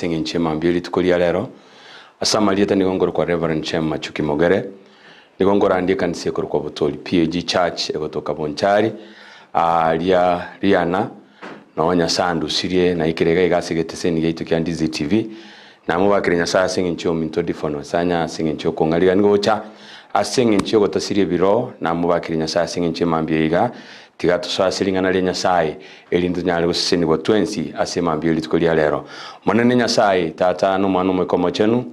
ase eng'encho y'emambia ye rituko ria rero. Ase amarieta nigo nkorokwa Reverend Shem Machuki Mogere, nigo nkorandia ekanisa ekorokwa Botoli PAG Church egotoka Bonchari, aaria Riana, noo Nyasae andusirie naikire iga iga ase egeteseni giaito kia Ndizi TV. Namobakire Nyasae ase eng'encho y'ominto Difon Osanya ase eng'encho y'okong'arigania gocha, ase eng'encho y'ogotasiria ebiro, namobakire Nyasae ase eng'encho y'emambia eye iga. Tiga tosoe ase ring'ana ria Nyasae, erinde tonyare gosesenigwa twensi ase emambia ye rituko ria rero. Monene Nyasae, Tata, na Omwana, Omoika Omochenu,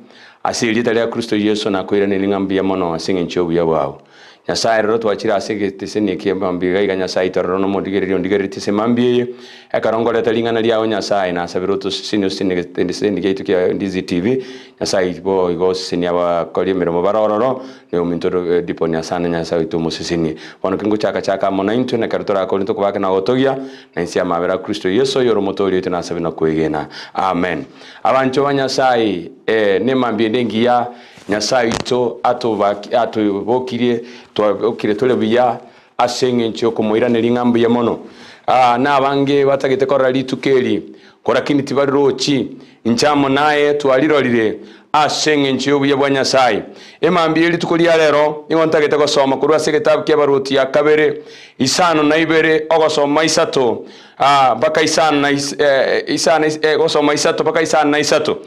ase erieta ria Kristo Yeso nakoiranerie ng'a mbuya mono ase eng'encho y'obuya bwao. Nyasae, rero twachire ase egeteseni eke mambia iga iga Nyasae oito rero nomondigereria ondigereretie ase mambia eye, ekero nkoreta ring'ana riao Nyasae, nasabire otosesenie osesenie egeteseni giaito kia Ndizi TV, Nyasae boigo osesenie abakori emeremo bare ororo, na ominto Diponi asane Nyasae oito omosesenie. Bono ki ngochaka chaka amo naintwe, na ekero torakore ntokobake na gotogia, na inse y'amabera a Kristo Yeso, oyore omotoori oito nasabe na kwegena. Amen. Abanchwa ba Nyasae, ee, nemambia ende engiya, Nyasae oito atobaki atobokirie, twabokire tore buya ase eng'encho y'okomoiraneria ng'a mbuya mono. Aa, nabange batagete korora rituko eri, korakini tibarirochi. Inche amo naye twarirorire ase eng'encho y'obuya bwa Nyasae. Emambia ye rituko ria rero nigo ntagete gosoma korwa ase egetabu ki'Abarwoti ya kabere isano na ibere ogosoma isato mpaka isano na isano gosoma isato mpaka isano na isato.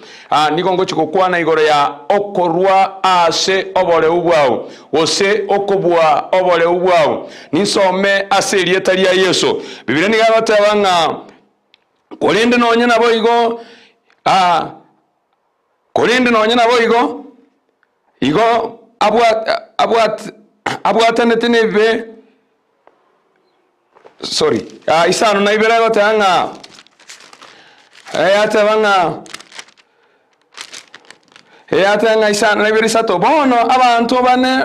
Nigo ngochia gokwana igoro ya okorua ase oboreu bwao, gose okobua oboreu bwao. Ninsome ase erieta ria Yeso. Bibilia nigo egoteba ng'a korende nonye naboigo korende nonye naboigo, igo abwatanete nebibe. Sorry, isano na ibere egoteba ng'a yateba ng'a yateba ng'a isano na ibere isato, bono abanto bane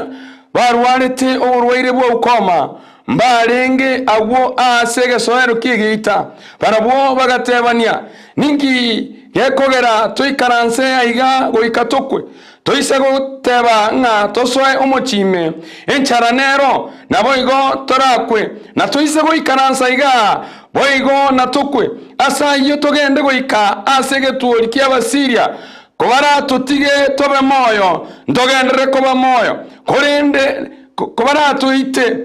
barwarete oborwaire bwa ukoma mbarenge agwo ase egesoero ki'egeita. Barabwo bagatebania, Ninki gekogera toikaranse aiga goika tokwe? Toise goteba ng'a tosoe omochie ime, enchara nero, naboigo torakwe, na toise goikaransa igaa, boigo natokwe. Ase ayio togende goika ase egetuori ki'Abasiiria, kobaratotige tobe moyo, ntogenderere koba moyo, korende kobaratoite,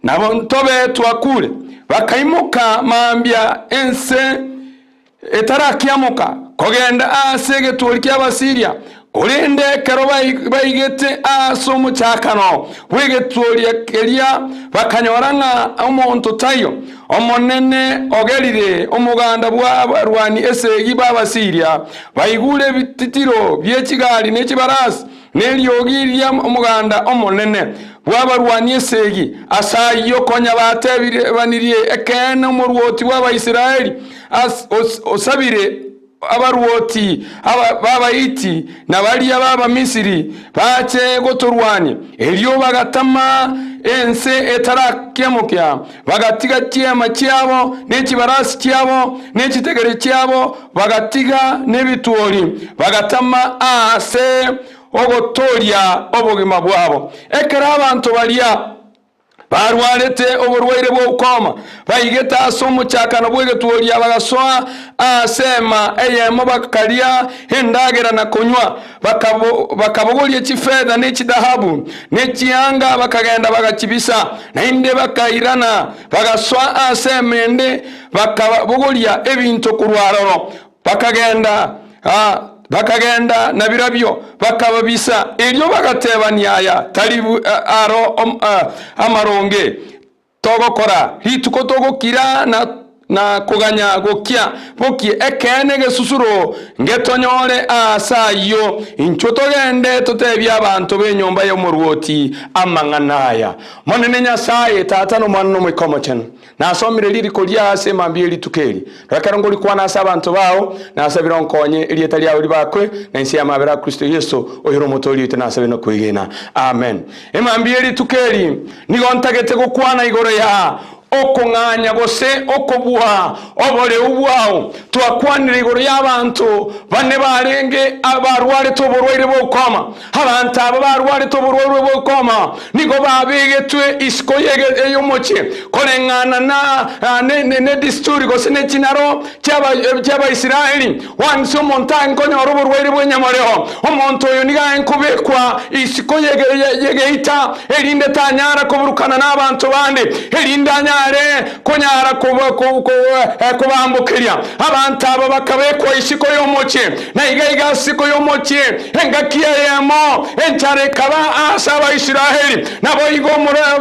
nabo ntobe twakure. Bakaimoka mambia ense etarakiamoka kogenda ase egetuori ki'Abasiiria, korende ekero baigete ase omochakano bw'egetuori keria, bakanyora ng'a omonto taiyo. Omonene ogerire omoganda bw'abarwani esegi b'Abasiiria baigure ebititiro bie chigari ne chibarasi, na eriogi ri'omoganda omonene bw'abarwani esegi. Ase ayio konya batebanirie ekeene omorwoti bw'Abaisraeli osabire abarwoti b'Abahiti na baria b'Abamisiri bache gotorwania. Erio bagatama ense etarakiamokia, bagatiga chiema chiabo, ne chibarasi chiabo, ne chitegere chiabo, bagatiga nebituori, bagatama aase ogotooria obogima bwabo. Ekero abanto baria barwarete oborwaire bwa ukoma baigete ase omochakano bw'egetuoria, bagasoa aase eema eyemo, bakaria endagera na konywa, bakabogoria chifetha ne chidahabu, ne chianga, bakagenda bagachibisa. Naende bakairana, bagasoa aase eema ende, bakabogoria ebinto korwa aroro, bakagenda bakagenda nabirabio, bakababisa. Erio bagatebania, Aya tari aro amaronge togokora, rituko togokira na koganya gokia bokie, ekeene egesusuro ngetonyore aase ayio. Inchuo togende totebie abanto b'enyomba y'omorwoti amang'ana aya. Omonene Nyasae, Tata na Omwana na Omoika Omochenu. Nasomire ririko riao ase emambia ye rituko eri. Rora ekero ngorikwana ase abanto bao, nasabire onkonye, erieta riao ribakwe, na inse y'amabera a Kristo Yeso, oyore Omotoori oito nasabire nokwegena. Amen. Emambia ye rituko eri nigo ntagete gokwana igoro ya. okong'anya gose okobua oboreu bwao. Twakwanire igoro y'abanto bane barenge abarwarete oborwaire bwa ukoma. Abanto aba barwarete oborwaire bwa ukoma nigo babegetwe isiko y'omochie koreng'ana nedesturi gose ne chinaro chi'Abaisraeli. Onsi omonto aye nkonyora oborwaire bw'enyamoreo, omonto oyo nigo aye nkobekwa isiko y'egeita, erinde tanyara koburukana n'abanto bande, erinde anyare konyara kobambokeria. Abanto aba bakabekwa isiko y'omochie, na iga iga ase isiko y'omochie engaki eyemo enchara ekaba ase Abaisraeli. Naboigo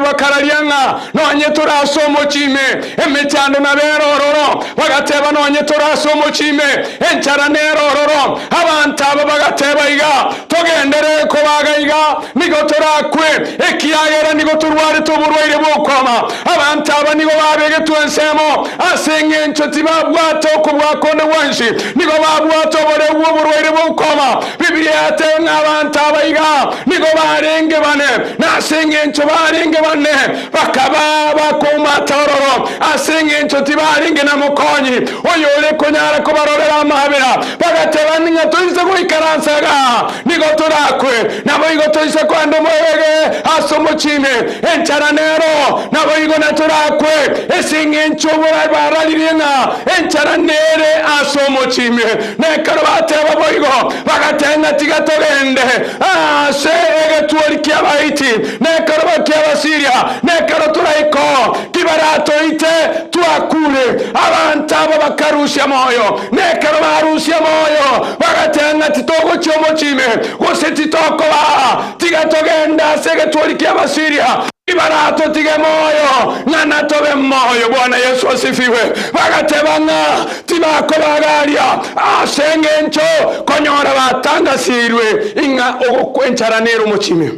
bakararia ng'a nonye tore ase omochie ime, emechando nabo ere ororo. Bagateba, Nonye tore ase omochie ime, enchara nere ororo. Abanto aba bagateba iga, Togenderere kobaga iga, nigo torakwe, ekiagera nigo torwarete oborwaire bw'okwama. Abanto aba nigo babegetwe ensemo ase engencho tibabwate okobua konde gwensi, nigo babwate oboreu bw'oborwaire bw'okwama. Biblia yateba ng'a abanto aba iga nigo barenge bane, na ase engencho barenge bane, Bakaba bakoumata ororo ase engencho tibarenge na mokonyi oyore konyara kobarorera amabera. Bagateba, Ng'a toise goikaransa igaa, nigo torakwe. Naboigo toise koenda omoyega ase omochie ime, enchara nero, naboigo natorakwe, ase engencho bararirie ng'a enchara nere ase omochie ime. Na ekero bateba boigo, bagateba ng'a tiga togende ase egetwori ki'Abahiti, na ekerogo ki'Abasiria, na ekero toraike oo, tibaratoite, twakure. Abanto aba bakarusia moyo, na ekero barusia moyo, bagateba ng'a titogochia omochie ime, gose titokoba aa, tiga togende ase egetwori ki'Abasiria, tibaratotige moyo, ng'a natobe moyo. Bwana Yeso asifiwe. Bagateba ng'a tibakobaga aria, ase engencho konyora batangasirwe ing'a ogokwa enchara nere omochie ime.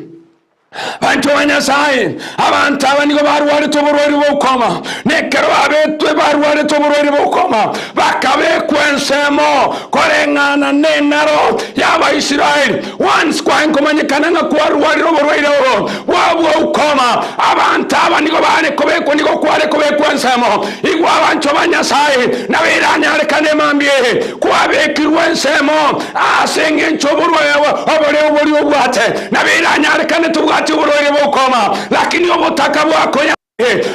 Banto ba Nyasae, abanto aba nigo barwarete oborwaire bw'okoma, na ekero babetwe barwarete oborwaire bw'okoma, bakabekwa ensemo koreng'ana nenaro y'Abaisraeli. Once kwaye nkomanyekana ng'a kwarwarire oborwaire obo bwa bw'okoma, abanto aba nigo bare kobekwa nigo kware kobekwa ensemo. Igwa abanto ba Nyasae, nabo eranyarekane emambia eye, kwabekirwe ensemo ase engencho oborwaire oboreu boria obwate. Nabo eranyarekane tobwati oborwaire bw'okoma, lakini obotaka bwakonya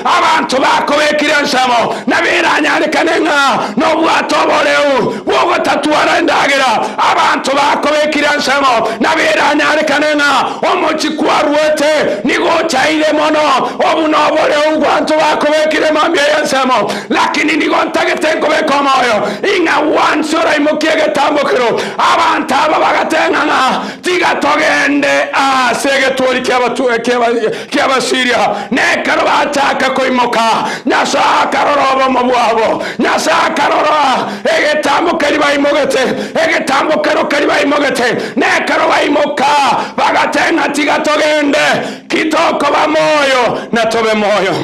abanto bakobekire ensemo. Nabo eranyarekane ng'a nobwate oboreu bw'ogotatwara endagera, abanto bakobekire ensemo. Nabo eranyarekane ng'a omochie kwaruete nigo ochaire mono, obu noboreu bw'abanto bakobekire mambia y'ensemo. Lakini nigo ntagete nkobeka omoyo, ing'a gwansi oraimokie egetambokero. Abanto aba bagateng'a ng'a Tiga togende ase egetwori ki'Abasiria. Na ekero bachaka koimoka, Nyasae akarora obomo bwabo. Nyasae akarora egetambo keria baimogete, egetambo kero keria baimogete. Na ekero baimoka, bagateng'a, Tiga togende, ki tokoba moyo, na tobe moyo.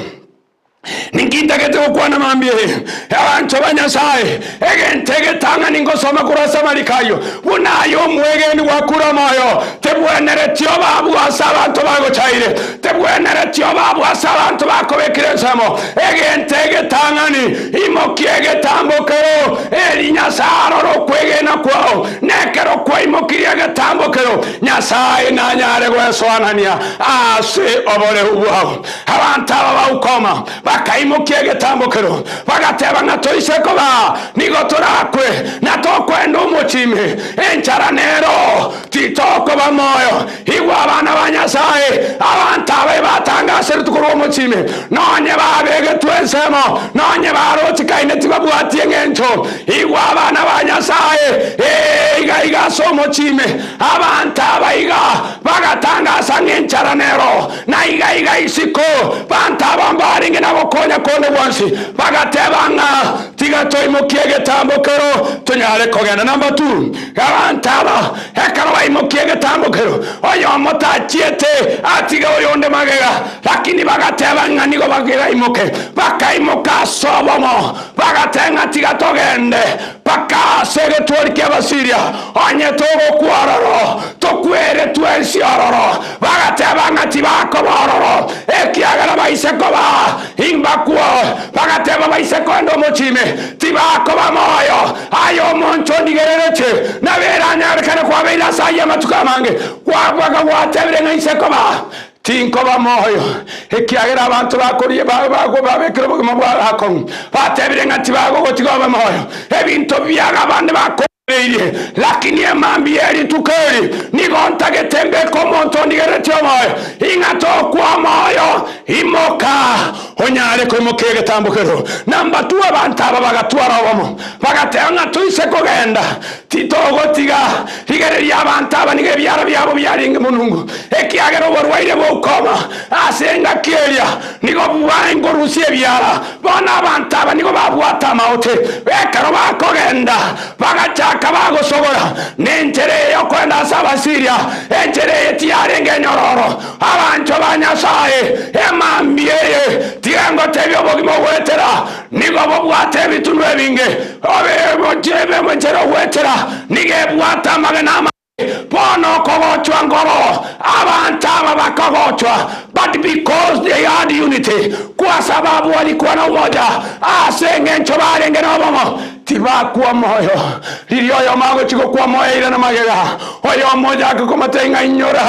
Ninki ntagete gokwana mambia eye? Abanto ba Nyasae, egento egetang'ani ngosoma korwa ase amariko ayio, buna aye omwegeni gwakure omoyo, tebwenereti obe abwo ase abanto bagochaire, tebwenereti obe abwo ase abanto bakobekire ensemo. Egento egetang'ani, imokia egetambo kero, eri Nyasae arore okwegena kwao, na ekero kwaimokirie egetambo kero, Nyasae nanyare gwesoanania ase oboreu bwao. Abanto aba baukoma, bakaimokia egetambokero, bagateba ng'a toise koba nigo torakwe, na tokwenda omochie ime, enchara nero, titokoba moyo. Igwa abana ba Nyasae, abanto aba ebatangaseretwe korwa omochie ime, nonye babegetwe ensemo, nonye barochekaine tibabwati eng'encho. Igwa abana ba Nyasae, ee, iga iga ase omochie ime, abanto aba iga bagatangasa ng'a enchara nero, Na iga iga isiko banto aba mbarenge na gokonya konde gwonsi, bagateba ng'a tiga toimokie egetambo kero tonyare kogenda. Number two, abanto aba ekero baimogetie. Bakaimokia egetambokero, oyomo tachiete atige oyonde magega, lakini bagateba ng'a nigo bagaimoke. Bakaimoka ase obomo, bagateba ng'a tiga togende mpaka ase egetwori ki'Abasiria, onye togokwa ororo, tokwere twensi ororo. Bagateba ng'a tibakoba ororo, ekiagera baise koba imbakwo. Bagateba baise koenda omochie ime, tibakoba moyo. Aye omonto ondigereretie, nabo eranyarekane kwabeire ase ayio amatuko amange, kwabwaga gwatebire ng'a inse koba tinkoba moyo, ekiagera abanto bakoria babekire obogima bwao akong'u, batebire ng'a tibagogotiga obe moyo. Ebinto biago abande bakoreirie, lakini emambia ye rituko eri nigo ntagete mbeke omonto ondigereretie omoyo, ing'a tokwa omoyo. Imoka, onyare koimokia egetambokero. Na mbatwe abanto aba bagatwara obomo, bagateba ng'a toise kogenda, titogotiga. Rigereria abanto aba nigo ebiara biabo biarenge monungu, ekiagera oborwaire bw'ukoma ase engaki eria nigo bwarenge korusia ebiara. Bono abanto aba nigo babwate amaote, ekero bakogenda bagachaka bagosogora nenchera eye y'okoenda ase Abasiria, enchera eye tiyarenge enyororo. Abanchwa ba Nyasae, emambia eye tiga ngotebie obogima ogoetera nigo bobwate ebitunwa ebinge, obe enchera ogoetera nigo ebwate amagena amange. Bono okogochwa nkoro, abanto aba bakagochwa, but because they had unity, kwa sababu walikuwa na umoja, ase engencho barenge nobomo, Tibakwa moyo. Riria oyomo agochia gokwa moyo airane magega, oyomo ochake komotebia ng'a inyora,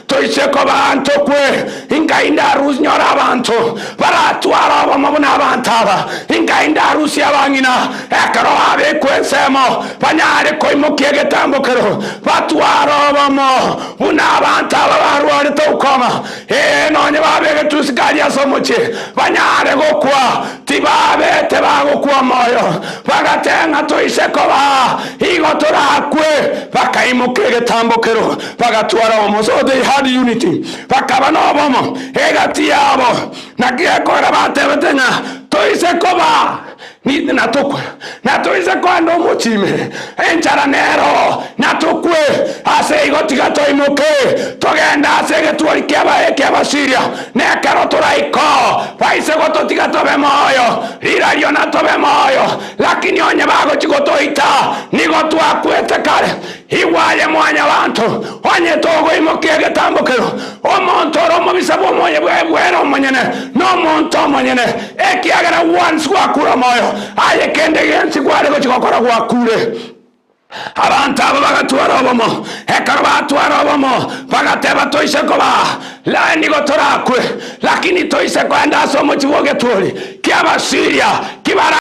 toise koba aanto kwe, inkai ndarusie nyore abanto baratware obomo buna abanto aba, inkai ndarusie abang'ina ekero babekwa ensemo, banyare koimokia egetambokero, batware obomo buna abanto aba barwarete ukoma. Ee, nonye babegetwe sikari ase omochie, banyare gokwa, tibabete bagokwa omoyo, bagateba ng'a toise koba igo torakwe. Bakaimoka egetambokero, bagatwara obomo. So they had unity, bakaba nobomo egati yabo. Naki gekogera batebete ng'a toise koba natokwe, na toise koenda omochie ime, enchara nero, natokwe. Ase igo tiga toimoke, togende ase egetwori ki'Abasiria, na ekero toraike oo, baise gototiga tobe moyo, rirorio natobe moyo. Lakini onye bagochia gotoita, nigo twakwete kare. Igwa aye Mwanyabanto, onye togoimokia egetambokero, omonto ore omobisa bw'omoyo bwere omonyene, nomonto omonyene, ekiagera gwansi gwakure omoyo, aye kende gionsi kware gochia gokora gwakure. Abanto aba bagatwara obomo, ekero batwara obomo, bagateba toise koba nigo torakwe, lakini toise koenda ase omochie bw'egetwori ki'Abasiria, kibara.